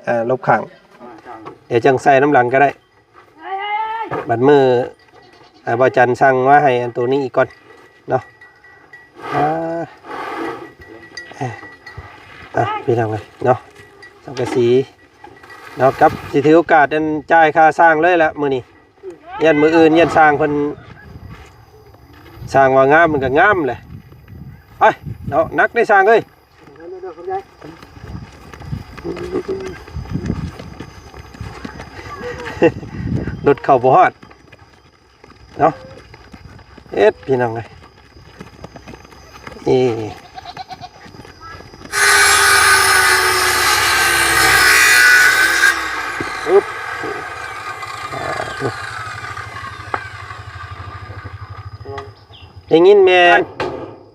ອ່າ ຫຼົບຂ້າງ ດຽວຈັ່ງໃສ່ນຳຫຼັງກໍໄດ້. ບັດມື້ ອ່າ ບ່າວຈັນສັ່ງມາໃຫ້ອັນໂຕນີ້ອີກກ່ອນເນາະ. ອ່າ ອ່າ ພີ່ນ້ອງເອີຍເນາະ ສັງກະສີເນາະ ກັບຊິຖືໂອກາດອັນຈ່າຍຄ່າສ້າງເລີຍລະມື້ນີ້. ຢ້ານມື້ອື່ນ ຢ້ານຊ່າງເພິ່ນ ຊ່າງວ່າງາມມັນກໍງາມແຫຼະ. ໄປເນາະ ໜັກເດ້ຊ່າງເອີຍ. ລົດເຂົ້າບໍ່ຮອດເນາະ ເຮັດພີ່ນ້ອງເອີຍ. ນີ້ ອຶບ ໄດ້ຍິນແມ່ນ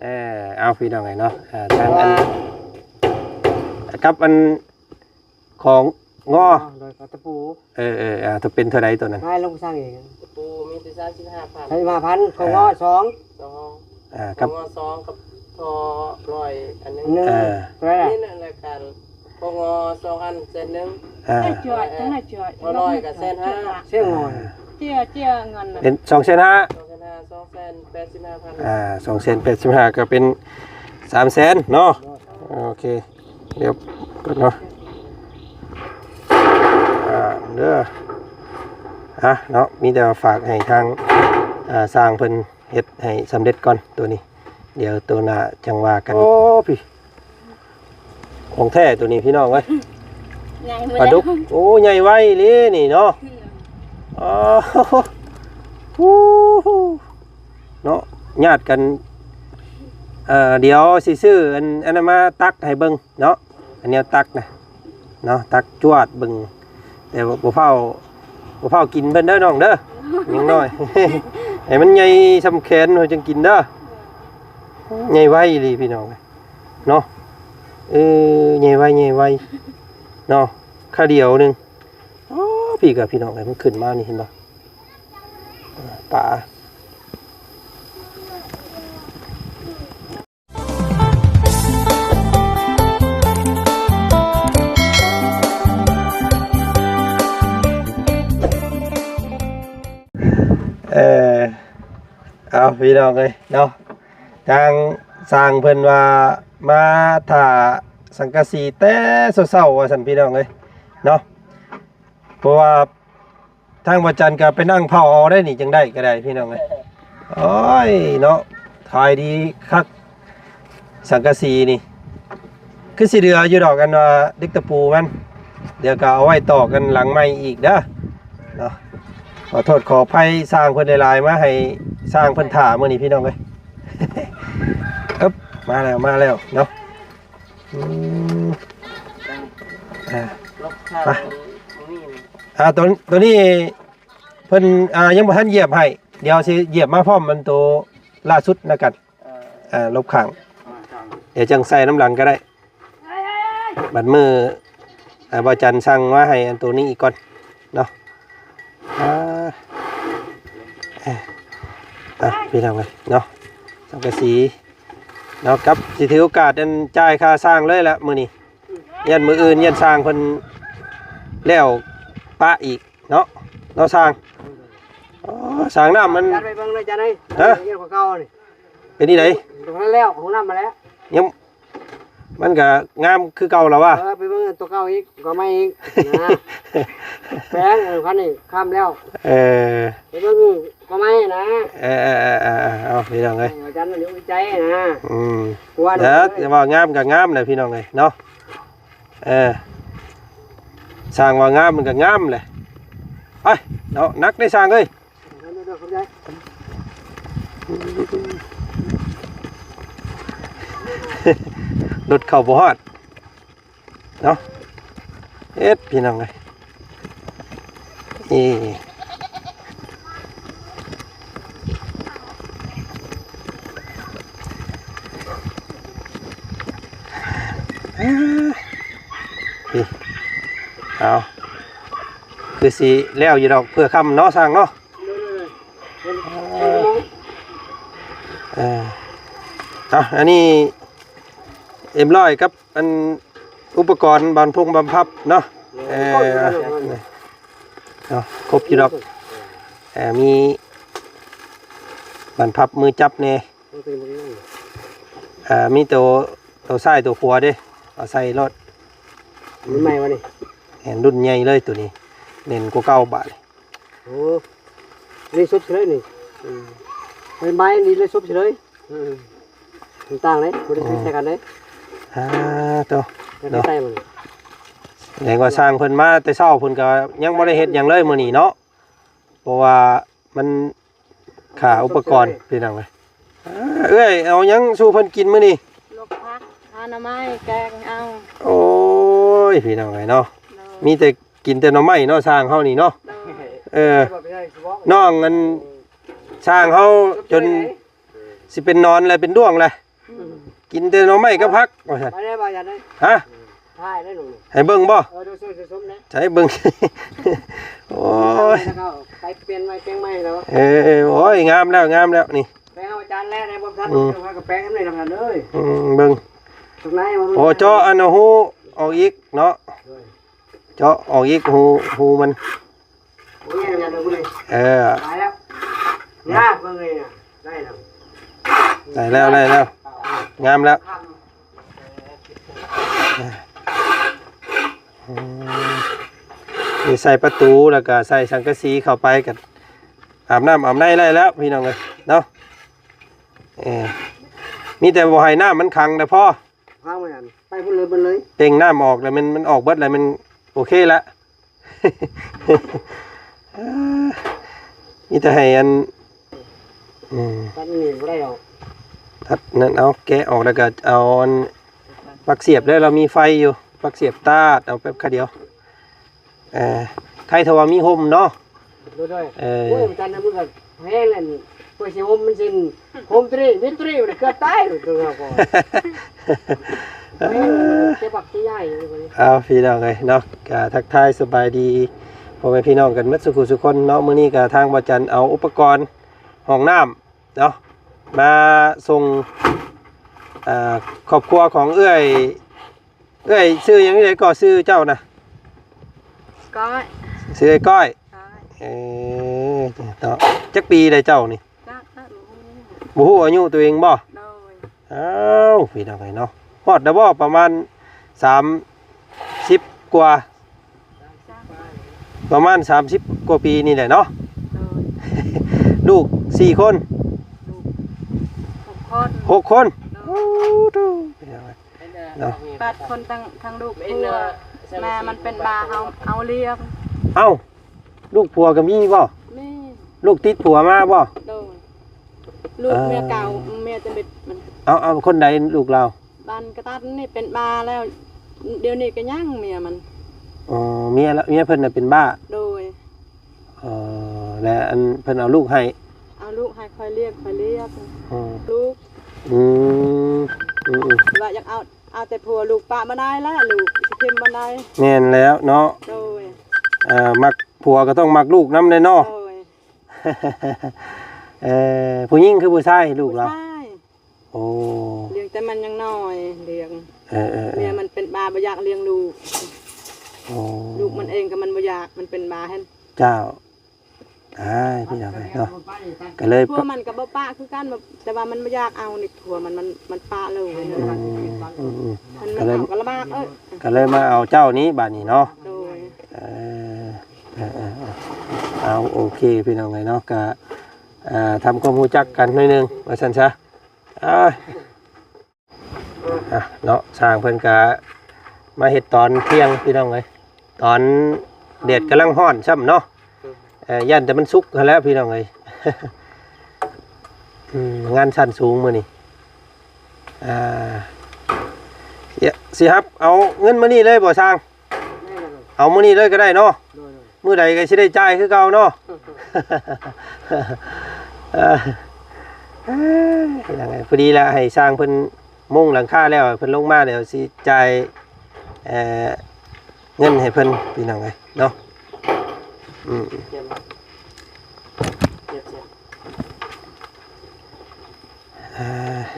ເອີ ເອົາ ພີ່ນ້ອງເອີຍເນາະ ເອີ ທາງອັນ ກັບອັນ ຂອງງໍ ໂດຍ ຕະປູ ເອີໆ ອ່າ ເປັນເທົ່າໃດໂຕນັ້ນ? ໃຫ້ລົງສ້າງເອງ ຕະປູມີແຕ່ສາມສິບຫ້າພັນ ສາມສິບຫ້າພັນ ຂອງງໍ ອ່າ ສອງ ສອງ ອ່າ ຂອງງໍສອງ ກັບທໍ່ຮ້ອຍອັນໜຶ່ງ ອັນໜຶ່ງ ອ່າ ເທົ່າໃດລະ? ນີ້ນະ ລາຍການຂອງງໍສອງອັນແສນໜຶ່ງ ອ່າ ຮ້ອຍກໍແສນຫ້າ ເສຍງອຍ ເຈ້ຍ ເຈ້ຍເງິນນະ ເປັນສອງແສນຫ້າ ສອງແສນຫ້າ ສອງແສນແປດສິບຫ້າພັນ ອ່າ ສອງແສນແປດສິບຫ້າ ກໍເປັນສາມແສນເນາະ ໂອເຄ. ດຽວກ່ອນເນາະ ອ່າ ເດີ ອ່ະເນາະ ມີແຕ່ວ່າຝາກໃຫ້ທາງ ອ່າ ຊ່າງເພິ່ນເຮັດໃຫ້ສຳເລັດກ່ອນໂຕນີ້ ດຽວໂຕໜ້າຈັ່ງວ່າກັນ. ໂອ້ ພີ່ ຂອງແທ້ໂຕນີ້ພີ່ນ້ອງເອີຍ ໃຫຍ່ ປາດຸກ ໂອ້ ໃຫຍ່ໄວອີ່ຫຼີນີ້ເນາະ ອໍ ໂອ້ ເນາະ ຍາດກັນ ເອີ ດຽວຊິຊື້ອັນ ອັນນັ້ນມາຕັກໃຫ້ເບິ່ງເນາະ ອັນແນວຕັກນະເນາະ ຕັກຈວດເບິ່ງ ແຕ່ວ່າບໍ່ຟ້າວ ບໍ່ຟ້າວກິນເພິ່ນເດີນ້ອງເດີ ຍັງນ້ອຍ ໃຫ້ມັນໃຫຍ່ສ່ຳແຂນເຮົາຈັ່ງກິນເດີ ໃຫຍ່ໄວອີ່ຫຼີພີ່ນ້ອງເນາະ ເອີ ໃຫຍ່ໄວ ໃຫຍ່ໄວເນາະ ຄາດຽວໜຶ່ງ. ອໍ ພີ່ກໍພີ່ນ້ອງເອີຍ ມັນຂຶ້ນມານີ້ເຫັນບໍ່ ປາ ເອີ ເອົາ ພີ່ນ້ອງເອີຍເນາະ ທາງຊ່າງເພິ່ນວ່າມາຖ້າສັງກະສີແຕ່ເຊົ້າໆ ວ່າຊັ້ນ ພີ່ນ້ອງເອີຍເນາະ ເພາະວ່າ ທາງບໍ່ຈັນກໍໄປນັ່ງເຜົາເອົາໄດ້ນີ້ ຈັ່ງໄດ້ກໍໄດ້ພີ່ນ້ອງເອີຍ ໂອ້ຍເນາະ ຂາຍດີຄັກ ສັງກະສີນີ້ ຄືຊິເຫຼືອຢູ່ດອກ ອັນວ່າເຫຼັກຕະປູມັນ ດຽວກໍເອົາໄວ້ຕອກກັນຫຼັງໃໝ່ອີກເດີເນາະ ຂໍໂທດຂໍອະໄພຊ່າງເພິ່ນຫຼາຍໆ ມາໃຫ້ຊ່າງເພິ່ນຖ້າມື້ນີ້ພີ່ນ້ອງເອີຍ ອຶບ ມາແລ້ວ ມາແລ້ວເນາະ. ອືມ ອ່າ ລົບຂ້າງ ໄປ ນີ້ ອ່າ ຕົວ ຕົວນີ້ເພິ່ນ ອ່າ ຍັງບໍ່ທັນຢຽບໃຫ້ ດຽວຊິຢຽບມາພ້ອມມັນໂຕລ່າສຸດນຳກັນ ອ່າ ລົບຂ້າງ ດຽວຈັ່ງໃສ່ນຳຫຼັງກໍໄດ້ ບັດມື້ ອ່າ ບ່າວຈັນສັ່ງມາໃຫ້ອັນໂຕນີ້ອີກກ່ອນເນາະ ອ່າ ອ່າ ພີ່ນ້ອງເອີຍເນາະ ສັງກະສີ ເນາະ ກັບຊິຖືໂອກາດອັນຈ່າຍຄ່າສ້າງເລີຍລະມື້ນີ້ ຢ້ານມື້ອື່ນ ຢ້ານຊ່າງເພິ່ນແລ້ວປະອີກເນາະ ເນາະຊ່າງ ອໍ ສ້າງນ້ຳມັນ ຈັດໄປເບິ່ງເລີຍ ຈັດໃຫ້ ຮະ ເຮັດກວ່າເກົ່ານີ້ ເປັນທີ່ໃດ ຕົງນັ້ນແລ້ວ ຫ້ອງນ້ຳມາແລ້ວ ຍັງ ມັນກໍງາມຄືເກົ່າລະວ່າ ເອີ ໄປເບິ່ງຕົວເກົ່າອີກ ຕົວໃໝ່ອີກນະ ແປງ ເອີ ຄັນນີ້ຄ້ຳແລ້ວ ເອີ ໄປເບິ່ງ ກໍໄມ້ນະ ເອີ ເອີ ເອີ ເອີ ເອົາ ພີ່ນ້ອງເອີຍ ອາຈານມັນຢູ່ໃຈນະ ອືມ ແຕ່ວ່າງາມກໍງາມແຫຼະພີ່ນ້ອງເອີຍເນາະ ເອີ ຊ່າງວ່າງາມມັນກໍງາມແຫຼະ ໄປເນາະ ໜັກເດ້ຊ່າງເອີຍ ລົດເຂົ້າບໍ່ຮອດ ເນາະ ເຮັດພີ່ນ້ອງເອີຍ ນີ້ ນີ້ ເອົາ ຄືຊິແລ້ວຢູ່ດອກ ເພື່ອຄ່ຳເນາະ ຊ່າງເນາະ ເອີ ເອົາ ອັນນີ້ເອັມຮ້ອຍກັບ ອັນອຸປະກອນບານພົງບານພັບເນາະ ເອີ ເນາະ ຄົບຢູ່ດອກ ເອີ ມີບານພັບມືຈັບແດ່ ເອີ ມີໂຕ ໂຕຊ້າຍໂຕຂວາເດ້ ເອົາໃສ່ໂລດ ມັນໃໝ່ວະນີ້ ແມ່ນ ລຸ້ນໃຫຍ່ເລີຍໂຕນີ້ ແໜ້ນກວ່າເກົ່າບາດນີ້. ໂອ້ ນີ້ສົດເລີຍນີ້ ອືມ ໄມ້ນີ້ເລີຍສົດເລີຍ ອືມ ມັນຕ່າງເດ້ ບໍ່ໄດ້ໃຊ້ກັນເດ້ ອ່າ ໂຕ ເນາະ ໃຊ້ມັນ ສະແດງວ່າຊ່າງເພິ່ນມາແຕ່ເຊົ້າ ເພິ່ນກໍຍັງບໍ່ໄດ້ເຮັດຫຍັງເລີຍມື້ນີ້ເນາະ ເພາະວ່າມັນຂາອຸປະກອນ ພີ່ນ້ອງເອີຍ. ເອື້ອຍ ເອົາຫຍັງສູ່ເພິ່ນກິນມື້ນີ້? ລວກຜັກ ຫາໜໍ່ໄມ້ ແກງເອົາ. ໂອ້ຍ ພີ່ນ້ອງເອີຍເນາະ ໂດຍ ມີແຕ່ ກິນແຕ່ໜໍ່ໄມ້ເນາະ ຊ່າງເຮົານີ້ເນາະ ໂດຍ ເອີ ນ້ອງອັນ ຊ່າງເຮົາຈົນຊິເປັນໜອນແລ້ວ ເປັນດ້ວງແລ້ວ ອືມ ກິນແຕ່ໜໍ່ໄມ້ກັບຜັກວ່າຊັ້ນ ໄປໄດ້ບໍ່ ຢາກໄດ້ ຮະ ຖ່າຍໄດ້ໜູ ໃຫ້ເບິ່ງບໍ່? ເອີ ໃສ່ເບິ່ງ ໂອ້ຍ ແລ້ວກໍໄປປ່ຽນໃໝ່ ແປງໃໝ່ແລ້ວ ເອີ ໂອ້ຍ ງາມແລ້ວ ງາມແລ້ວນີ້ ແປງເອົາອາຈານແລ້ວ ໄດ້ບໍ່ທັນ ອືມ ເອົາກະແປງໃຫ້ນຳນັ້ນເອີຍ ອືມ ເບິ່ງ ໂອ້ ເຈາະອັນຮູອອກອີກເນາະ ໂດຍ ເຈາະອອກອີກຮູ ຮູມັນ ເອີ ຕາຍແລ້ວ ນະ ເບິ່ງເລີຍນະ ໄດ້ແລ້ວ ໄດ້ແລ້ວ ໄດ້ແລ້ວ ງາມແລ້ວ ອືມ ນີ້ໃສ່ປະຕູ ແລ້ວກໍໃສ່ສັງກະສີເຂົ້າໄປ ກໍອາບນ້ຳອາບໃນໄດ້ແລ້ວ ພີ່ນ້ອງເອີຍເນາະ ເອີ ມີແຕ່ບໍ່ໃຫ້ນ້ຳມັນຂັງແຕ່ພໍ ວາງໄວ້ຫັ້ນ ໄປພຸ້ນເລີຍ ເບິ່ງເລີຍ ເປັ່ງນ້ຳອອກແລ້ວ ມັນ ມັນອອກເບິດແລ້ວ ມັນໂອເຄລະ ມີແຕ່ໃຫ້ອັນ ອືມ ຕັດນີ້ບໍ່ໄດ້ດອກ ຕັດນັ້ນ ເອົາແກະອອກ ແລ້ວກໍເອົາອັນ ປັກສຽບເດີ ລາວມີໄຟຢູ່ ປັກສຽບຕາດເອົາແປັບຄາດດຽວ ເອີ ໃຄຖ້າວ່າມີຮົ່ມເນາະ ໂດຍໆ ເອີ ໂອ້ຍ ມັນກັນນະ ມັນກໍແພງແລ້ວນີ້ ເພື່ອຊິຮົ່ມ ມັນຊິຮົ່ມຕົວນີ້ ມີຕົວນີ້ມັນເກືອບຕາຍໂລດ ຕົວເຮົາກໍ ເອີ ເອີ ເຈັບບັກໃຫຍ່ຢູ່ນີ້ ເອົາ ພີ່ນ້ອງເອີຍເນາະ ກະທັກທາຍສະບາຍດີພໍ່ແມ່ພີ່ນ້ອງກັນໝົດສູ່ຜູ້ສູ່ຄົນເນາະ ມື້ນີ້ກະທາງບ່າວຈັນເອົາອຸປະກອນຫ້ອງນ້ຳເນາະ ມາສົ່ງ ເອີ ຄອບຄົວຂອງເອື້ອຍ ເອື້ອຍຊື່ຫຍັງໃດກໍ ຊື່ເຈົ້ານະ? ກ້ອຍ ຊື່ອ້າຍກ້ອຍ ກ້ອຍ ເອີ ເນາະ ຈັກປີແລ້ວເຈົ້ານີ້? ຈັກ ບໍ່ຮູ້ ບໍ່ຮູ້ອາຍຸຕົວເອງບໍ່? ໂດຍ ອ້າວ ພີ່ນ້ອງເອີຍເນາະ ຮອດແລ້ວບໍ່? ປະມານສາມສິບກວ່າ ປະມານສາມສິບກວ່າປີນີ້ແຫຼະເນາະ ໂດຍ ລູກສີ່ຄົນ ລູກຫົກຄົນ ຫົກຄົນ ໂດຍ ໂອ້ ໂທ້ ເນາະ ແປດຄົນ ທັງ ທັງລູກຜົວ ແມ່ມັນເປັນບ້າ ເຮົາ ເຮົາລ້ຽງ ເອົ້າ ລູກຜົວກໍມີບໍ່? ມີ ລູກຕິດຜົວມາບໍ່? ໂດຍ ລູກເມຍເກົ່າ ເອີ ເມຍແຕ່ເບັດມັນ ເອົາ ເອົາ ຄົນໃດລູກລາວ? ບ້ານກະຕັນນີ້ເປັນບ້າແລ້ວ ດຽວນີ້ກໍຍັງເມຍມັນ ອໍ ເມຍລະ ເມຍເພິ່ນນະເປັນບ້າ ໂດຍ ອໍ ແລະ ອັນເພິ່ນເອົາລູກໃຫ້ ເອົາລູກໃຫ້ຂ້ອຍລ້ຽງ ຂ້ອຍລ້ຽງ ອໍ ລູກ ອືມ ອືມໆ ວ່າຢາກເອົາ ເອົາແຕ່ຜົວລູກປະບໍ່ໄດ້ລະ ລູກຊິຖິ້ມບໍ່ໄດ້ ແມ່ນແລ້ວເນາະ ໂດຍ ເອີ ມັກຜົວກໍຕ້ອງມັກລູກນຳແຫຼະເນາະ ໂດຍ ເອີ ຜູ້ຍິງຄືຜູ້ຊາຍ ລູກລາວ ຜູ້ຊາຍ ໂອ້ ລ້ຽງແຕ່ມັນຍັງນ້ອຍ ລ້ຽງ ເອີໆໆ ເມຍມັນເປັນບ້າ ບໍ່ຢາກລ້ຽງລູກ ໂອ້ ລູກມັນເອງກໍມັນບໍ່ຢາກ ມັນເປັນບ້າຫັ້ນ ເຈົ້າ ອ້າຍ ພີ່ນ້ອງເອີຍເນາະ ກໍເລີຍ ຜົວມັນກໍບໍ່ປະຄືກັນ ແຕ່ວ່າມັນບໍ່ຢາກເອົານີ້ ຜົວມັນ ມັນ ມັນປະເລີຍ ອືມ ມັນ ມັນເອົາກໍລຳບາກ ເອີ ກໍເລີຍມາເອົາເຈົ້ານີ້ບາດນີ້ເນາະ ໂດຍ ເອີ ເອີໆໆ ເອົາ ໂອເຄ ພີ່ນ້ອງເອີຍເນາະ ກໍ ອ່າ ທຳຄວາມຮູ້ຈັກກັນໜ້ອຍໜຶ່ງວ່າຊັ້ນຊະ ອ່າ ອ່ະເນາະ ຊ່າງເພິ່ນກະມາເຮັດຕອນທ່ຽງພີ່ນ້ອງເອີຍ ຕອນແດດກຳລັງຮ້ອນຊ້ຳເນາະ ເອີ ຢ້ານແຕ່ມັນສຸກຫັ້ນແຫຼະພີ່ນ້ອງເອີຍ ອືມ ງານຊັ້ນສູງມື້ນີ້ ອ່າ ຊິຮັບເອົາເງິນມື້ນີ້ເລີຍບໍ່ຊ່າງ? ເອົາມື້ນີ້ເລີຍກໍໄດ້ເນາະ ໂດຍໆ ມື້ໃດກໍຊິໄດ້ຈ່າຍຄືເກົ່າເນາະ ເອີ ເອີ ພໍດີລະ ໃຫ້ຊ່າງເພິ່ນມຸງຫຼັງຄາແລ້ວ ເພິ່ນລົງມາແລ້ວຊິຈ່າຍ ເອີ ເງິນໃຫ້ເພິ່ນພີ່ນ້ອງເອີຍເນາະ ອືມ ເອີ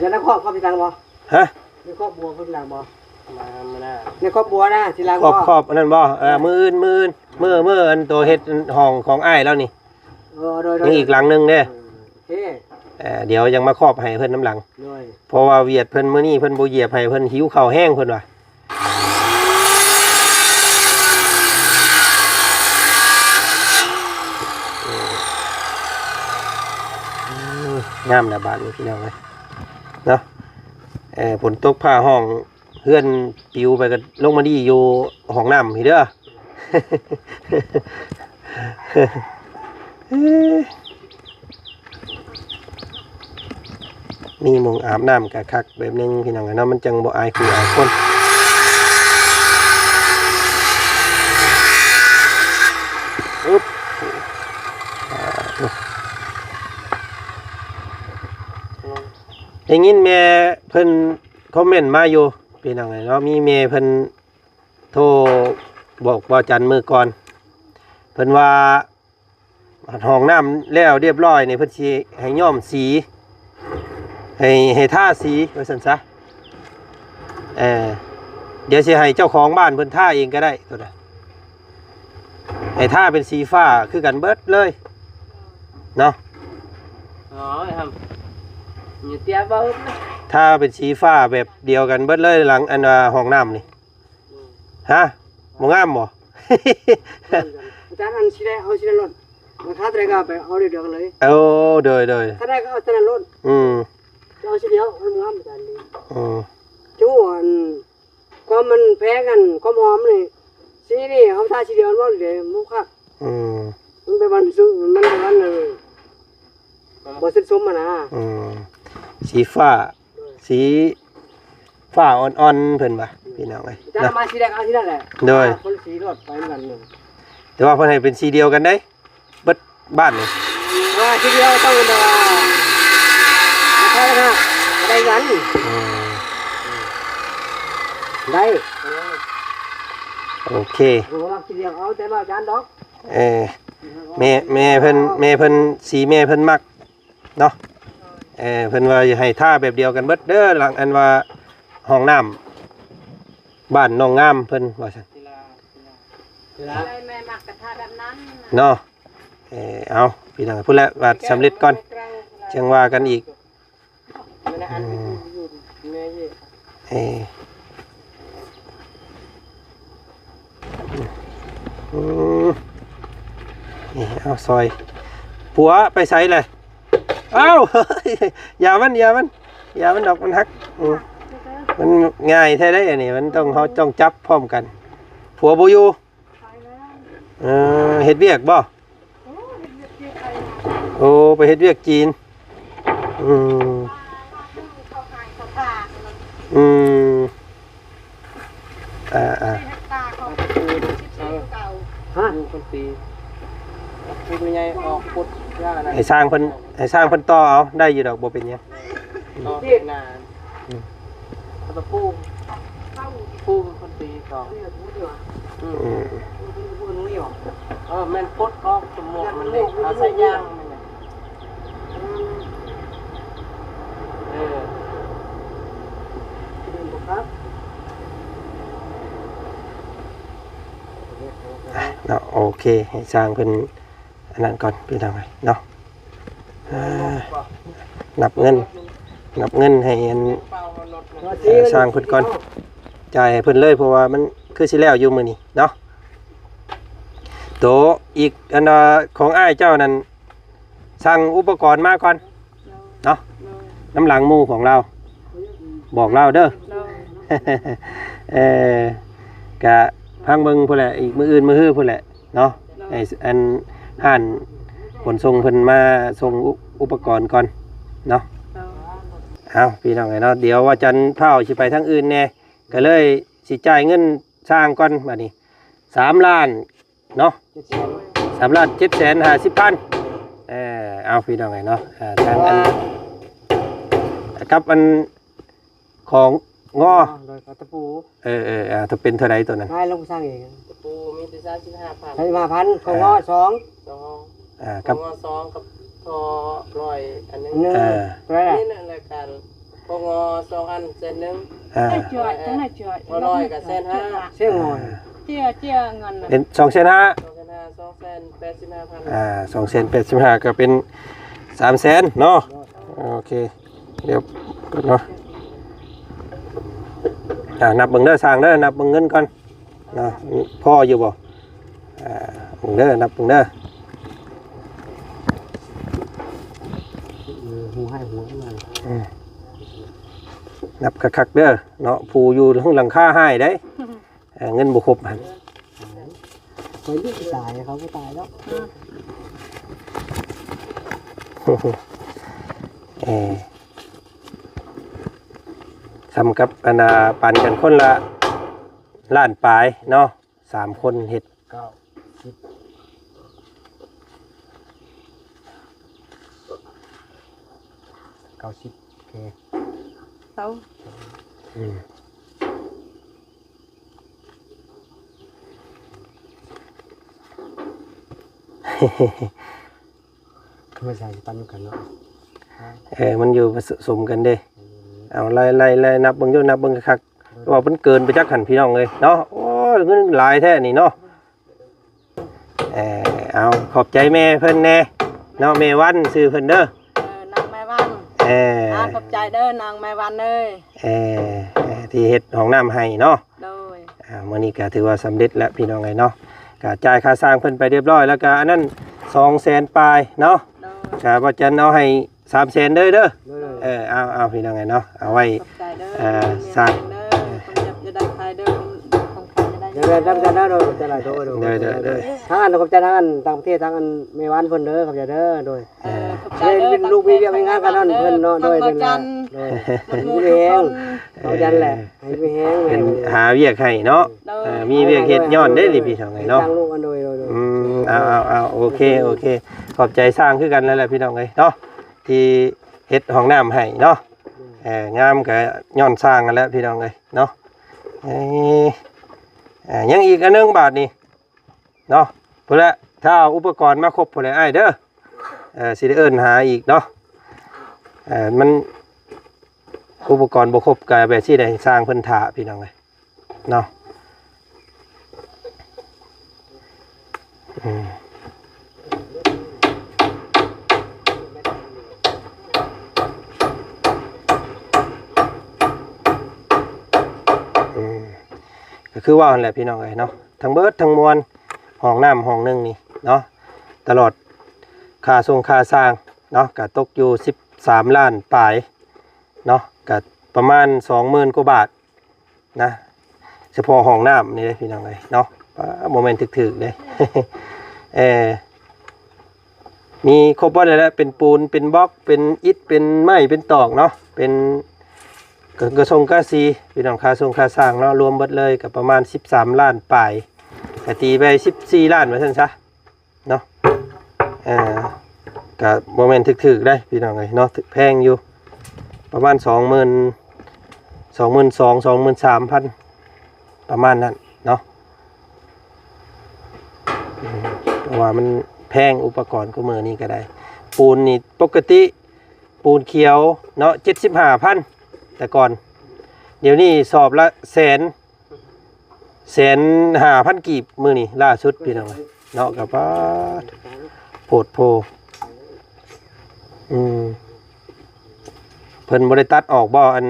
ຢາກໄດ້ຄອບ ຄອບທີ່ຫຼັງບໍ່? ຮະ? ມີຄອບບົວເພິ່ນຫຼັງບໍ່? ມາ ມາໜ້າ ໃນຄອບຄົວນະ ທີຫຼັງ ຄອບ ບໍ່ ຄອບອັນນັ້ນບໍ່? ເອີ ມື້ອື່ນ ມື້ອື່ນ ມື້ ມື້ອັນໂຕເຮັດຫ້ອງຂອງອ້າຍລາວນີ້ ເອີ ໂດຍ ໂດຍ ຍັງອີກຫຼັງໜຶ່ງເດ້. ເອີ ໂອເຄ ເອີ ດຽວຍັງມາຄອບໃຫ້ເພິ່ນນຳຫຼັງ ໂດຍ ເພາະວ່າວຽດເພິ່ນມື້ນີ້ເພິ່ນບໍ່ຢຽບໃຫ້ ເພິ່ນຫິວເຂົ້າແຮງເພິ່ນວ່າ. ອືມ ງາມແລ້ວບາດນີ້ພີ່ນ້ອງເອີຍເນາະ. ເອີ ຝົນຕົກຟ້າຮ້ອງ ເຮືອນປິວໄປກໍລົງມາດີຢູ່ຫ້ອງນ້ຳພີ້ເດີ. ມີໝ່ອງອາບນ້ຳກະຄັກແບບໜຶ່ງພີ່ນ້ອງເອີຍເນາະ ມັນຈັ່ງບໍ່ອາຍຜູ້ອາຍຄົນ. ອຶບ ໄດ້ຍິນແມ່ເພິ່ນຄອມເມັນມາຢູ່ພີ່ນ້ອງເອີຍເນາະ ມີແມ່ເພິ່ນ ໂທບອກບ່າວຈັນມື້ກ່ອນ ເພິ່ນວ່າຫ້ອງນ້ຳແລ້ວລຽບຮ້ອຍນີ້ ເພິ່ນຊິໃຫ້ຍ້ອມສີ ໃຫ້ ໃຫ້ທາສີວ່າຊັ້ນຊະ. ເອີ ດຽວຊິໃຫ້ເຈົ້າຂອງບ້ານເພິ່ນທາເອງກໍໄດ້ໂຕນັ້ນ ໃຫ້ທາເປັນສີຟ້າຄືກັນເບິດເລີຍເນາະ. ໂອ້ຍ ທາເປັນສີຟ້າແບບດຽວກັນເບິດເລີຍ ຫຼັງອັນວ່າຫ້ອງນ້ຳນີ້. ຮະ ບໍ່ງາມບໍ່? ອາຈານ ອັນສີແດງ ເອົາສີນັ້ນໂລດ ລາຄາເທົ່າໃດກໍເອົາໄປ ເອົາດຽວກັນເລີຍ. ໂອ້ ໂດຍ ໂດຍ ຖ້າໄດ້ກໍເອົາຕົວນັ້ນໂລດ. ອືມ ຈະເອົາສີດຽວ ມັນງາມອາຈານນີ້. ອືມ ຈຸອັນ ຄວາມມັນແພງ ອັນຄວາມຫອມນີ້ ສີນີ້ເຮົາທາສີດຽວ ມັນບໍ່ໄດ້ ບໍ່ຄັກ. ອືມ ມັນເປັນວັນສຸ ມັນເປັນວັນ ເອີ ບໍ່ເສັດສົມຫັ້ນນະ. ອືມ ສີຟ້າ ໂດຍ ສີຟ້າອ່ອນໆ ເພິ່ນວ່າ ອືມ ພີ່ນ້ອງເອີຍ ຈະເນາະ ມາສີແດງເອົາສີນັ້ນແຫຼະ. ໂດຍ ຄົນສີໂລດໄປນຳກັນ. ແຕ່ວ່າເພິ່ນໃຫ້ເປັນສີດຽວກັນເດ້ ເບິດບ້ານນີ້ ວ່າທີດຽວຕ້ອງໄດ້ ໄດ້ເງິນ ອືມ ໄດ້ ໂອເຄ ບໍ່ມັກທີດຽວເອົາແຕ່ວ່າຈານດອກ. ເອີ ແມ່ ແມ່ເພິ່ນ ແມ່ເພິ່ນ ສີແມ່ເພິ່ນມັກ ເນາະ ເອີ ເພິ່ນວ່າຢາກໃຫ້ທາແບບດຽວກັນເບິດເດີ ຫຼັງອັນວ່າຫ້ອງນ້ຳບ້ານໜອງງາມເພິ່ນວ່າຊັ້ນ ແມ່ມັກກະທາແບບນັ້ນເນາະ. ເອີ ເອົາ ພີ່ນ້ອງ ພຸ້ນແຫຼະ ວ່າສຳເລັດກ່ອນ ຈັ່ງວ່າກັນອີກ. ອືມ ເອີ ອືມ ນີ້ ເອົາ ຊອຍ ຜົວໄປໃສແຫຼະ? ເອົ້າ ຢ່າມັນ ຢ່າມັນ ຢ່າມັນດອກ ມັນຫັກ. ອືມ ມັນງ່າຍແທ້ເດ້ ອັນນີ້ ມັນຕ້ອງ ເຮົາຕ້ອງຈັບພ້ອມກັນ. ຜົວບໍ່ຢູ່? ເອີ ເຮັດວຽກບໍ່? ໂອ້ ໄປເຮັດວຽກຈີນ. ອືມ ອືມ ອ່າໆ ຮະ? ຢູ່ຄົນປີຜູ້ໃຫຍ່ອອກກົດຢ່ານັ້ນ ໃຫ້ຊ່າງເພິ່ນ ໃຫ້ຊ່າງເພິ່ນຕໍ່ເອົາ ໄດ້ຢູ່ດອກ ບໍ່ເປັນຫຍັງ. ຕໍ່ເປັນນານ ອືມ ເອົາຕະປູ ປູເປັນຄົນຕີກ່ອນ. ອືມ ອືມ ເອີ ແມ່ນປົດອອກສະໝວກມັນເດ້ ເອົາສາຍຢາງມັນນະ. ເອີ ເນາະ ໂອເຄ ໃຫ້ຊ່າງເພິ່ນ ອັນນັ້ນກ່ອນ ພີ່ນ້ອງເອີຍເນາະ. ເອີ ນັບເງິນ ນັບເງິນໃຫ້ອັນ ເອີ ຊ່າງເພິ່ນກ່ອນ ຈ່າຍໃຫ້ເພິ່ນເລີຍ ເພາະວ່າມັນຄືຊິແລ້ວຢູ່ມື້ນີ້ເນາະ. ໂຕອີກອັນວ່າຂອງອ້າຍເຈົ້ານັ້ນ ສັ່ງອຸປະກອນມາກ່ອນເນາະ ນຳຫຼັງໝູ່ຂອງລາວ ບອກລາວເດີ. ເອີ ກະຟັງເບິ່ງພຸ້ນແຫຼະ ອີກມື້ອື່ນມື້ຮືພຸ້ນແຫຼະ ເນາະ ໃຫ້ອັນຮ້ານຂົນສົ່ງເພິ່ນມາສົ່ງອຸ ອຸປະກອນກ່ອນເນາະ. ເອົາ ພີ່ນ້ອງເອີຍເນາະ ດຽວວ່າຈັນພ້າວຊິໄປທາງອື່ນແດ່ ກະເລີຍຊິຈ່າຍເງິນຊ່າງກ່ອນບາດນີ້ ສາມລ້ານເນາະ ສາມລ້ານເຈັດແສນຫ້າສິບພັນ. ເອີ ເອົາ ພີ່ນ້ອງເອີຍເນາະ ເອີ ທາງອັນ ກັບອັນ ຂອງງໍ ໂດຍ ຕະປູ ເອີ ເອີ ເອີ ເປັນເທົ່າໃດໂຕນັ້ນ? ໃຫ້ລົງຊ່າງເອງ ຕະປູມີແຕ່ສາມສິບຫ້າພັນ ສາມສິບຫ້າພັນ ຂອງງໍສອງ ສອງ ເອີ ກັບ ຂອງງໍສອງກັບທໍ່ຮ້ອຍອັນໜຶ່ງ ເອີ ນີ້ນະ ລາຍການ ພວກງໍສອງອັນແສນໜຶ່ງ ອ່າ ເຈົ້າ ເຈົ້າ ເຈົ້າ ງໍນ້ອຍກໍແສນຫ້າ ເສຍງອຍ ເຈົ້າ ເຈົ້າ ເງິນ ເປັນສອງແສນຫ້າ ສອງແສນຫ້າ ສອງແສນແປດສິບຫ້າພັນ ອ່າ ສອງແສນແປດສິບຫ້າ ກໍເປັນສາມແສນເນາະ. ໂອເຄ ດຽວກ່ອນເນາະ ອ່າ ນັບເບິ່ງເດີຊ່າງເດີ ນັບເບິ່ງເງິນກ່ອນເນາະ ພໍຢູ່ບໍ່? ອ່າ ເບິ່ງເດີ ນັບເບິ່ງເດີ ເອີ ຫົວໃຫ້ຫົວມັນ ອືມ ນັບຄັກໆເດີເນາະ ຜູ້ຢູ່ເທິງຫຼັງຄາຮ້າຍເດ້ ເອີ ເງິນບໍ່ຄົບຫັ້ນ ຂ້ອຍລູກຕາຍ ເຂົາບໍ່ຕາຍດອກ ເອີ ສ່ຳກັບອັນນ່າ ປັນກັນຄົນລະລ້ານປາຍເນາະ ສາມຄົນເຮັດ ເກົ້າສິບ ເກົ້າສິບ ໂອເຄ ເອົາ ອືມ ຄືວ່າຊິປັນນຳກັນເນາະ ເອີ ມັນຢູ່ປະສົມກັນເດ້ ເອົາ ໄລ່ໆໆ ນັບເບິ່ງຢູ່ ນັບເບິ່ງຄັກໆ ວ່າມັນເກີນໄປຈັກຫັ້ນ ພີ່ນ້ອງເອີຍເນາະ ໂອ້ຍ ເງິນຫຼາຍແທ້ນີ້ເນາະ. ເອີ ເອົາ ຂອບໃຈແມ່ເພິ່ນແດ່ເນາະ ແມ່ວັນຊື່ເພິ່ນເດີ ເອີ ນາງແມ່ວັນ ເອີ ອ່າ ຂອບໃຈເດີນາງແມ່ວັນເອີຍ ເອີ ທີ່ເຮັດຫ້ອງນ້ຳໃຫ້ເນາະ ໂດຍ ອ່າ ມື້ນີ້ກໍຖືວ່າສຳເລັດແລ້ວພີ່ນ້ອງເອີຍເນາະ ກໍຈ່າຍຄ່າສ້າງເພິ່ນໄປຮຽບຮ້ອຍ ແລ້ວກໍອັນນັ້ນສອງແສນປາຍເນາະ ໂດຍ ກໍບໍ່ຈັນເອົາໃຫ້ ສາມແສນເດີ ເດີ ໂດຍ ເອີ ເອົາ ເອົາ ພີ່ນ້ອງເອີຍເນາະ ເອົາໄວ້ ຂອບໃຈເດີ ເອີ ສ້າງ ເດີ ຄົນເຈັບຢ່າໄດ້ໄຂ້ເດີ ຄົນໄຂ້ຢ່າໄດ້ ເດີ ເດີ ເດີ ຂອບໃຈຫຼາຍ ໂດຍ ໂດຍ ໂດຍ ໂດຍ ໂດຍ ທາງອັນ ຂອບໃຈທາງອັນຕ່າງປະເທດ ທາງອັນແມ່ຫວານເພິ່ນເດີ ຂອບໃຈເດີ ໂດຍ ເອີ ຂອບໃຈເດີ ເປັນລູກມີວຽກມີງານກັນນັ້ນເພິ່ນເນາະ ໂດຍ ເປັນ ໂດຍ ມີແຮງ ຂອບໃຈແຫຼະ ໃຫ້ມີແຮງ ເພິ່ນຫາວຽກໃຫ້ເນາະ ໂດຍ ເອີ ມີວຽກເຮັດຍ້ອນເດ້ນີ້ ພີ່ນ້ອງເອີຍເນາະ ເຮັດທາງລູກ ໂດຍ ໂດຍ ໂດຍ ອືມ ເອົາ ເອົາ ເອົາ ໂອເຄ ໂອເຄ ຂອບໃຈຊ່າງຄືກັນນັ້ນແຫຼະ ພີ່ນ້ອງເອີຍເນາະ ທີ່ເຮັດຫ້ອງນ້ຳໃຫ້ເນາະ ເອີ ງາມກໍຍ້ອນຊ່າງນັ້ນແຫຼະພີ່ນ້ອງເອີຍເນາະ ເອີ ເອີ ຍັງອີກອັນໜຶ່ງບາດນີ້ເນາະ ພຸ້ນແຫຼະ ຖ້າເອົາອຸປະກອນມາຄົບພຸ້ນແຫຼະອ້າຍເດີ ເອີ ຊິໄດ້ເອີ້ນຫາອີກເນາະ ເອີ ມັນອຸປະກອນບໍ່ຄົບກໍແບບຊີ້ແຫຼະ ຊ່າງເພິ່ນຖ້າພີ່ນ້ອງເອີຍ ເນາະ ອືມ ອືມ ກໍຄືວ່າຫັ້ນແຫຼະພີ່ນ້ອງເອີຍເນາະ ທັງເບິດທັງມວນ ຫ້ອງນ້ຳຫ້ອງໜຶ່ງນີ້ເນາະ ຕະຫຼອດຄ່າສົ່ງຄ່າສ້າງເນາະ ກໍຕົກຢູ່ສິບສາມລ້ານປາຍເນາະ ກໍປະມານສອງໝື່ນກວ່າບາດ ນະ ສະເພາະຫ້ອງນ້ຳນີ້ເດ້ພີ່ນ້ອງເອີຍເນາະ ປາ ບໍ່ແມ່ນຖືກໆເດ້ ເອີ ມີຄົບໝົດແລ້ວ ເປັນປູນ ເປັນບລັອກ ເປັນອິດ ເປັນໄມ້ ເປັນຕອກເນາະ ເປັນກະ ກະສົງກະສີ ພີ່ນ້ອງ ຄ່າສົ່ງຄ່າສ້າງເນາະ ລວມເບິດເລີຍກໍປະມານສິບສາມລ້ານປາຍ ກະຕີໄປສິບສີ່ລ້ານວ່າຊັ້ນຊະ ເນາະ ເອີ ກະບໍ່ແມ່ນຖືກໆເດ້ພີ່ນ້ອງເອີຍເນາະ ຖືກແພງຢູ່ ປະມານສອງໝື່ນ ສອງໝື່ນສອງ ສອງໝື່ນສາມພັນ ປະມານນັ້ນເນາະ ອືມ ເພາະວ່າມັນແພງ ອຸປະກອນຄູ່ມື້ນີ້ກໍໄດ້ ປູນນີ້ປົກກະຕິ ປູນຂຽວເນາະ ເຈັດສິບຫ້າພັນ ແຕ່ກ່ອນ ດຽວນີ້ສອບລະແສນ ແສນຫ້າພັນກີບ ມື້ນີ້ລ່າສຸດພີ່ນ້ອງເນາະ ກໍປາດ ໂພດໂພ ອືມ ເພິ່ນບໍ່ໄດ້ຕັດອອກບໍ່ ອັນ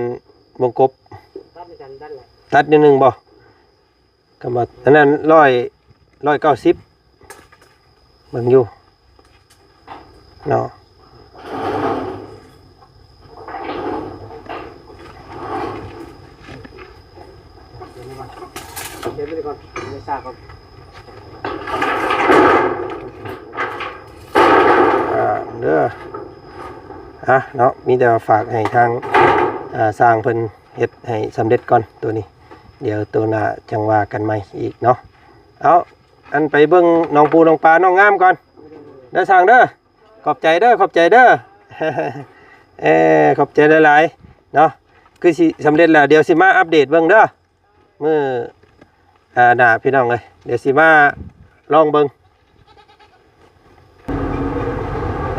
ວົງກົບ ຕັດຢູ່ໜຶ່ງບໍ່ ກໍວ່າອັນນັ້ນຮ້ອຍ ຮ້ອຍເກົ້າສິບ ເບິ່ງຢູ່ ເນາະ ອ່າ ເດີ ອ່ະ ເນາະ ມີແຕ່ວ່າຝາກໃຫ້ທາງ ອ່າ ຊ່າງເພິ່ນເຮັດໃຫ້ສຳເລັດກ່ອນ ໂຕນີ້ ດຽວໂຕໜ້າຈັ່ງວ່າກັນໃໝ່ອີກເນາະ ເອົາ ອັນໄປເບິ່ງໜອງປູໜອງປານ້ອງງາມກ່ອນເດີ ຊ່າງເດີ ຂອບໃຈເດີ ຂອບໃຈເດີ ເອີ ຂອບໃຈຫຼາຍໆເນາະ ຄືຊິສຳເລັດແລ້ວ ດຽວຊິມາອັບເດດເບິ່ງເດີ ມື້ ອ່າ ໜ້າ ພີ່ນ້ອງເອີຍ ດຽວຊິມາລອງເບິ່ງ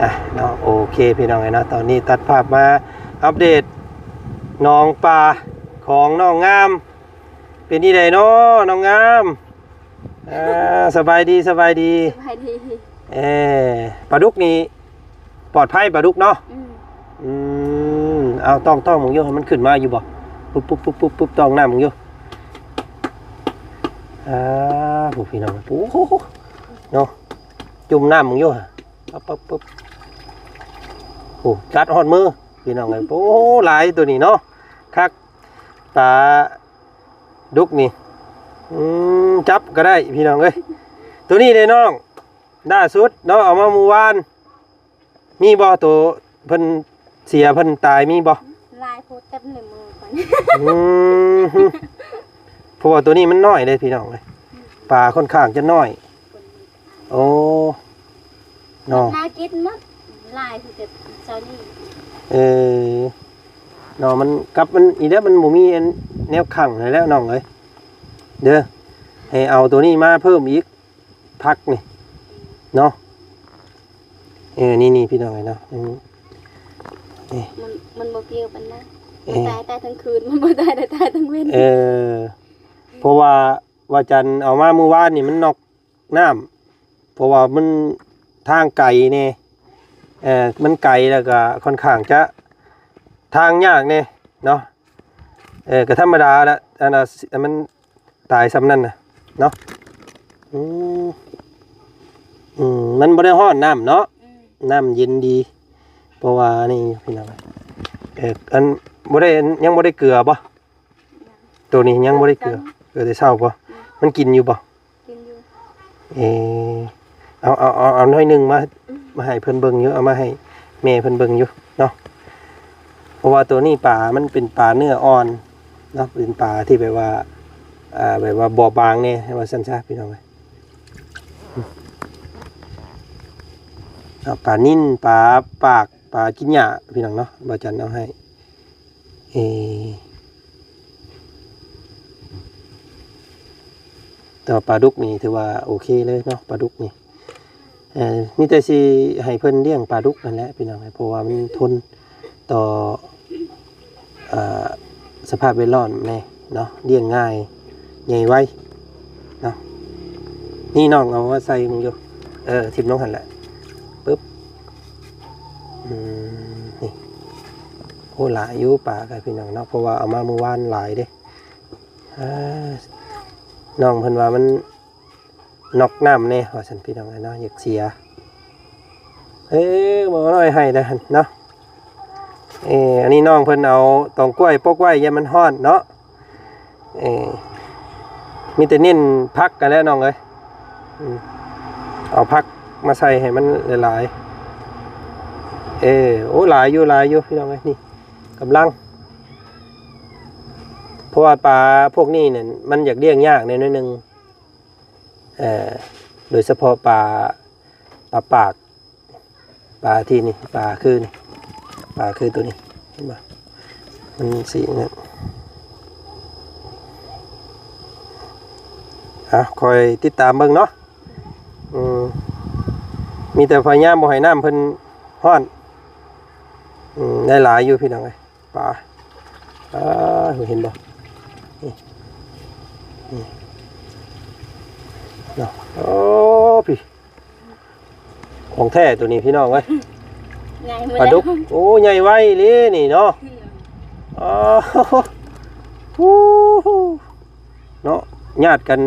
ອ່ະ ເນາະ ໂອເຄ ພີ່ນ້ອງເອີຍເນາະ ຕອນນີ້ຕັດພາບມາອັບເດດ ໜອງປາຂອງນ້ອງງາມ ເປັນຈັ່ງໃດເນາະນ້ອງງາມ? ອ່າ ສະບາຍດີ ສະບາຍດີ ສະບາຍດີ. ເອີ ປາດຸກນີ້ປອດໄພ ປາດຸກເນາະ? ອືມ ອືມ ເອົາຕ້ອງໆ ເບິ່ງຢູ່ ມັນຂຶ້ນມາຢູ່ບໍ່? ປຸບໆໆໆ ຕ້ອງນ້ຳເບິ່ງຢູ່. ອ່າ ໂອ້ ພີ່ນ້ອງ ໂອ້ໂຫ ເນາະ ຈຸ່ມນ້ຳເບິ່ງຢູ່ ປຶບໆໆ ໂອ້ ກັດຮອດມື ພີ່ນ້ອງເອີຍ. ໂອ້ ຫຼາຍໂຕນີ້ເນາະ ຄັກ ປາດຸກນີ້. ອືມ ຈັບກໍໄດ້ພີ່ນ້ອງເອີຍ. ໂຕນີ້ເດ້ນ້ອງ ລ່າສຸດເນາະ ເອົາມາມື້ວານ ມີບໍ່ ໂຕເພິ່ນເສຍເພິ່ນຕາຍ ມີບໍ່? ຫຼາຍໂພດ ເຕັມໃນມືເພິ່ນ. ອືມ ເພາະວ່າໂຕນີ້ມັນນ້ອຍເດ້ພີ່ນ້ອງເອີຍ ປາຂ້ອນຂ້າງຈະນ້ອຍ. ໂອ້ ເນາະ ມາກິນໝົດ ຫຼາຍຄືແຕ່ເຊົ້ານີ້. ເອີ ເນາະ ມັນກັບມັນອີກແລ້ວ ມັນບໍ່ມີອັນແນວຂັງໃຫ້ແລ້ວນ້ອງເອີຍ ເດີ ໃຫ້ເອົາໂຕນີ້ມາເພີ່ມອີກ ຜັກນີ້ເນາະ. ເອີ ນີ້ໆ ພີ່ນ້ອງເອີຍເນາະ ອືມ ນີ້ ມັນ ມັນບໍ່ກ່ຽວປານໃດ ເອີ ມັນຕາຍ ຕາຍທັງຄືນ ມັນບໍ່ຕາຍ ຕາຍທັງເວັນ. ເອີ ເພາະວ່າ ວ່າຈັນເອົາມາມື້ວານນີ້ມັນນອກນ້ຳ ເພາະວ່າມັນທາງໄກແດ່ ເອີ ມັນໄກ ແລ້ວກໍຂ້ອນຂ້າງຈະທາງຍາກແດ່ເນາະ. ເອີ ກໍທຳມະດາລະ ອັນ ອັນມັນຕາຍຊ່ຳນັ້ນນະເນາະ. ອືມ ອືມ ມັນບໍ່ໄດ້ຮ້ອນນ້ຳເນາະ ອືມ ນ້ຳເຢັນດີ. ເພາະວ່ານີ້ພີ່ນ້ອງ ເອີ ອັນ ບໍ່ໄດ້ ຍັງບໍ່ໄດ້ເກືອບໍ່? ໂຕນີ້ຍັງບໍ່ໄດ້ເກືອ ເກືອແຕ່ເຊົ້າບໍ່? ອືມ ມັນກິນຢູ່ບໍ່? ກິນຢູ່. ເອີ ເອົາ ເອົາ ເອົາ ເອົາໜ້ອຍໜຶ່ງມາ ອືມ ມາໃຫ້ເພິ່ນເບິ່ງຢູ່ ເອົາມາໃຫ້ແມ່ເພິ່ນເບິ່ງຢູ່ເນາະ. ເພາະວ່າໂຕນີ້ປາມັນເປັນປາເນື້ອອ່ອນເນາະ ເປັນປາທີ່ແບບວ່າ ອ່າ ແບບວ່າບອບບາງແດ່ ວ່າຊັ້ນຊະ ພີ່ນ້ອງເອີຍ. ເອົາປານິນ ປາປາກ ປາກິນຫຍ້າ ພີ່ນ້ອງເນາະ ບ່າວຈັນເອົາໃຫ້. ເອີ ແຕ່ວ່າປາດຸກນີ້ຖືວ່າໂອເຄເລີຍເນາະ ປາດຸກນີ້. ເອີ ມີແຕ່ຊິໃຫ້ເພິ່ນລ້ຽງປາດຸກນັ້ນແຫຼະພີ່ນ້ອງ ເພາະວ່າມັນທົນຕໍ່ ເອີ ສະພາບແວດລ້ອມແດ່ເນາະ ລ້ຽງງ່າຍ ໃຫຍ່ໄວເນາະ. ນີ້ນ້ອງເອົາມາໃສ່ເບິ່ງຢູ່ ເອີ ຖິ້ມລົງຫັ້ນແຫຼະ ປຶບ ອືມ ນີ້ ໂອ້ ຫຼາຍຢູ່ປາກະພີ່ນ້ອງເນາະ ເພາະວ່າເອົາມາມື້ວານຫຼາຍເດ້. ອ່າ ນ້ອງເພິ່ນວ່າມັນນອກນ້ຳແດ່ວ່າຊັ້ນພີ່ນ້ອງເອີຍເນາະ ຢາກເສຍ. ເອີ ໝໍນ້ອຍໃຫ້ໄດ້ຫັ້ນເນາະ. ເອີ ອັນນີ້ນ້ອງເພິ່ນເອົາຕອງກ້ວຍປົກໄວ້ ຢ້ານມັນຮ້ອນເນາະ. ເອີ ມີແຕ່ເນັ້ນຜັກຫັ້ນແຫຼະນ້ອງເອີຍ ອືມ ເອົາຜັກມາໃສ່ໃຫ້ມັນຫຼາຍໆ. ເອີ ໂອ້ ຫຼາຍຢູ່ ຫຼາຍຢູ່ພີ່ນ້ອງເອີຍ ນີ້ກຳລັງ ເພາະວ່າປາພວກນີ້ນັ້ນມັນຢາກລ້ຽງຍາກແດ່ໜ້ອຍໜຶ່ງ ເອີ ໂດຍສະເພາະປາ ປາປາກ ປາທີ່ນີ້ ປາຄືນີ້ ປາຄືໂຕນີ້ ເຫັນບໍ່? ມັນສີນັ້ນ ອ່ະ ຄອຍຕິດຕາມເບິ່ງເນາະ. ອືມ ມີແຕ່ພະຍາຍາມບໍ່ໃຫ້ນ້ຳເພິ່ນຮ້ອນ. ອືມ ໄດ້ຫຼາຍຢູ່ພີ່ນ້ອງເອີຍ ປາ ອ່າ ເຫັນບໍ່? ນີ້ ນີ້ເນາະ ໂອ້ ພີ່ ຂອງແທ້ໂຕນີ້ພີ່ນ້ອງເອີຍ ໃຫຍ່ ປາດຸກ ໂອ້ ໃຫຍ່ໄວອີ່ຫຼີນີ້ເນາະ. ອໍ ເນາະ ຍາດກັນ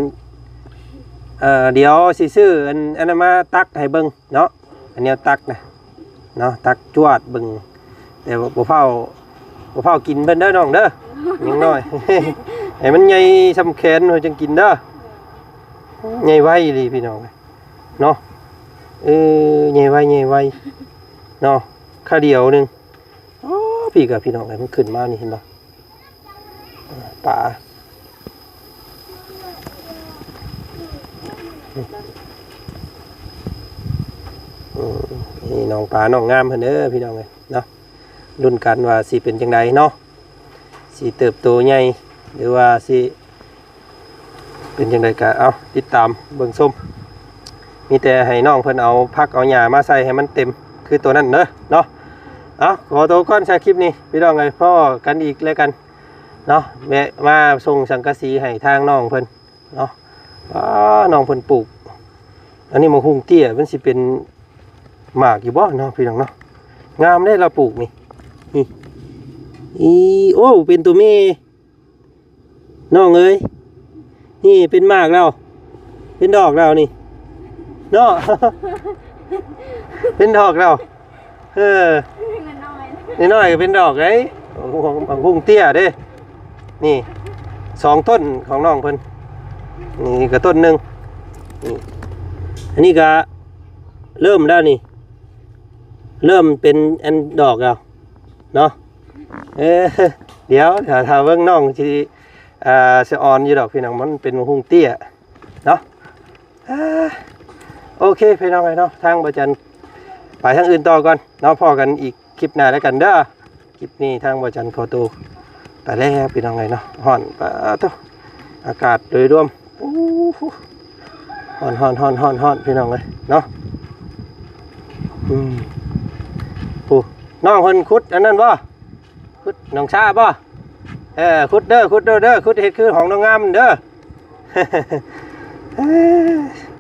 ເອີ ດຽວຊິຊື້ອັນ ອັນນັ້ນມາຕັກໃຫ້ເບິ່ງເນາະ ອັນແນວຕັກນະເນາະ ຕັກຈວດເບິ່ງ ແຕ່ວ່າບໍ່ຟ້າວ ບໍ່ຟ້າວກິນເພິ່ນເດີນ້ອງເດີ ຍັງນ້ອຍ ໃຫ້ມັນໃຫຍ່ຊ່ຳແຂນຂ້ອຍຈັ່ງກິນເດີ. ໃຫຍ່ໄວອີ່ຫຼີພີ່ນ້ອງເນາະ ເອີ ໃຫຍ່ໄວ ໃຫຍ່ໄວເນາະ ຄາດຽວໜຶ່ງ. ອໍ ພີ່ກະພີ່ນ້ອງເອີຍ ມັນຂຶ້ນມານີ້ເຫັນບໍ່? ປາ ອືມ ນີ້ນ້ອງປານ້ອງງາມເພິ່ນເດີພີ່ນ້ອງເອີຍເນາະ ລຸ້ນກັນວ່າຊິເປັນຈັ່ງໃດເນາະ ຊິເຕີບໂຕໃຫຍ່ ຫຼືວ່າຊິເປັນຈັ່ງໃດກະ ເອົາ ຕິດຕາມເບິ່ງຊົມ. ມີແຕ່ໃຫ້ນ້ອງເພິ່ນເອົາຜັກເອົາຫຍ້າມາໃສ່ໃຫ້ມັນເຕັມຄືໂຕນັ້ນເດີເນາະ. ເອົາ ຂໍໂຕກ່ອນຊະ ຄລິບນີ້ພີ່ນ້ອງເອີຍ ພໍ້ກັນອີກແລ້ວກັນເນາະ ແວະມາສົ່ງສັງກະສີໃຫ້ທາງນ້ອງເພິ່ນເນາະ. ອ້າ ນ້ອງເພິ່ນປູກ ອັນນີ້ໝາກຫຸ່ງເຕ້ຍ ມັນຊິເປັນໝາກຢູ່ບໍ່ເນາະ ພີ່ນ້ອງເນາະ. ງາມເດ້ລາວປູກນີ້ ນີ້ ອີ ໂອ້ ເປັນໂຕແມ່ ນ້ອງເອີຍ ນີ້ເປັນໝາກແລ້ວ ເປັນດອກແລ້ວນີ້ເນາະ ເປັນດອກແລ້ວ ເອີ ນ້ອຍໆ ນ້ອຍໆກໍເປັນດອກໄດ໋ ຫຸ່ງເຕ້ຍເດ້. ນີ້ສອງຕົ້ນຂອງນ້ອງເພິ່ນ ນີ້ກໍຕົ້ນໜຶ່ງ ນີ້ ອັນນີ້ກໍເລີ່ມແລ້ວນີ້ ເລີ່ມເປັນອັນດອກແລ້ວເນາະ. ເອີ ດຽວຖ້າ ຖ້າເບິ່ງນ້ອງຊິ ອ່າ ສະອອນຢູ່ດອກພີ່ນ້ອງ ມັນເປັນໝາກຫຸ່ງເຕ້ຍເນາະ. ອ່າ ໂອເຄພີ່ນ້ອງເອີຍເນາະ ທາງບ່າວຈັນໄປທາງອື່ນຕໍ່ກ່ອນເນາະ ພໍ້ກັນອີກຄລິບໜ້າແລ້ວກັນເດີ. ຄລິບນີ້ທາງບ່າວຈັນຂໍໂຕໄປແລ້ວພີ່ນ້ອງເອີຍເນາະ. ຮ້ອນ ປາໂທ້ ອາກາດໂດຍລວມ ໂອ້ໂຫ ຮ້ອນໆໆໆ ພີ່ນ້ອງເອີຍເນາະ. ອືມ ໂອ້ ນ້ອງເພິ່ນຂຸດອັນນັ້ນບໍ່? ຂຸດໜອງຊາບໍ່? ເອີ ຂຸດເດີ ຂຸດເດີ ເດີ ຂຸດເຮັດຄືຫ້ອງນາງງາມເດີ.